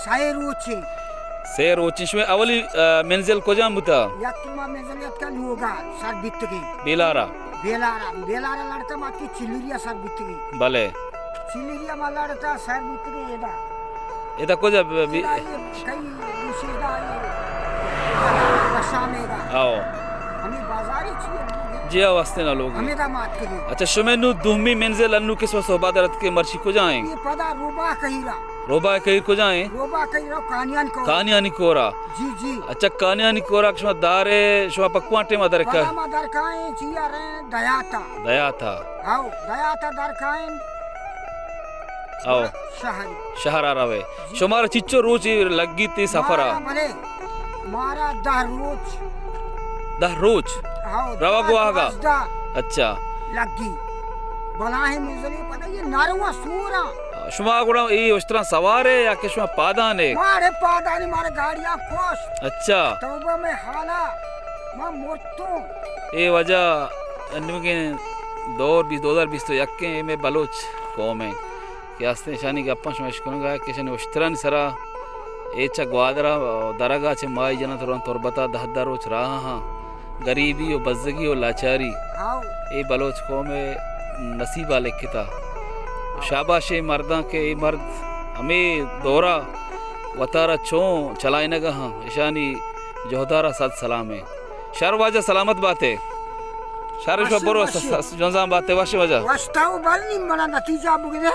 سئے روچے۔ سئے روچے۔ شمئے اولی، آ، منزل کجام بوتا؟ یک ما منزل یتکا لوگا سر بیتگیں۔ بیلارا؟ بیلارا، بیلارا لڑتا ما اتکیں چلیریا سر بیتگیں۔ بلے۔ چلیریا ما لڑتا سر بیتگیں ادا۔ ادا کجا ب-، بی-، ادا یہ کئی دوسری دا یہ بشامیگا۔ آؤ۔ ہمیں بازاری چیئے لوگ ہیں۔ جی آؤ، ہستے نا لوگ ہیں۔ ہمیں دا مات کے۔ اچھا، شمئے نوں دومی منزل انوں کہ شما صحبا در اتکے، مرچی کجا ایں؟ یہ پدا روبا کہیرا۔ روبا کہیر کجا ایں؟ روبا کہیرا کانیانی کورا۔ کانیانی کورا۔ جی، جی۔ اچھا، کانیانی کورا کہ شما دارے، شما پکوان ٹیما در کا؟ پدا ما در کائیں، چیا رہے دیاتا۔ دیاتا۔ آؤ، دیاتا در کائیں۔ آؤ۔ شہر۔ شہر آ روے۔ جی۔ شمارا چچو روچ لگی تی سفر آ؟ مارا بلے، مارا دہ روچ۔ دہ روچ؟ آؤ، روگ دہ واہگا؟ دوازدہ۔ اچھا۔ لگی۔ بلاہیں منزلی پتہ یہ نروا سورا۔ شما گڑا اے اشتراں سوارے یا کہ شما پادانے؟ مارے پادانے، مارے گاڑیاں کوش۔ اچھا۔ توبہ میں حالا، ما مرتوں۔ اے وجہ انوگیں دور بیس، دو ہزار بیست و یک ایں، اے مئے بلوچ قوم ایں کہ ہستیں اشانی گپاں شما اشکنگا کہ اشانی اشترانی سرا اے چہ گوادرا درگا چہ ماہی جناں تران تربتا دہ دہ روچ راہ ہاں، گریبی و بزگی و لاچاری۔ ہاؤ۔ اے بلوچ قوم نصیبا لکھتا۔ شاباش اے مرداں کہ اے مرد ہمے دورا وتارا چون چلائینگا ہاں، اشانی جہدارا صد سلام ایں۔ شر واجہ سلامت باتے۔ شر شو وشی، برو وشی۔ س-، س-، جنزان باتے وش واجہ۔ وش تو بل نی منا نتیجہ بگدے۔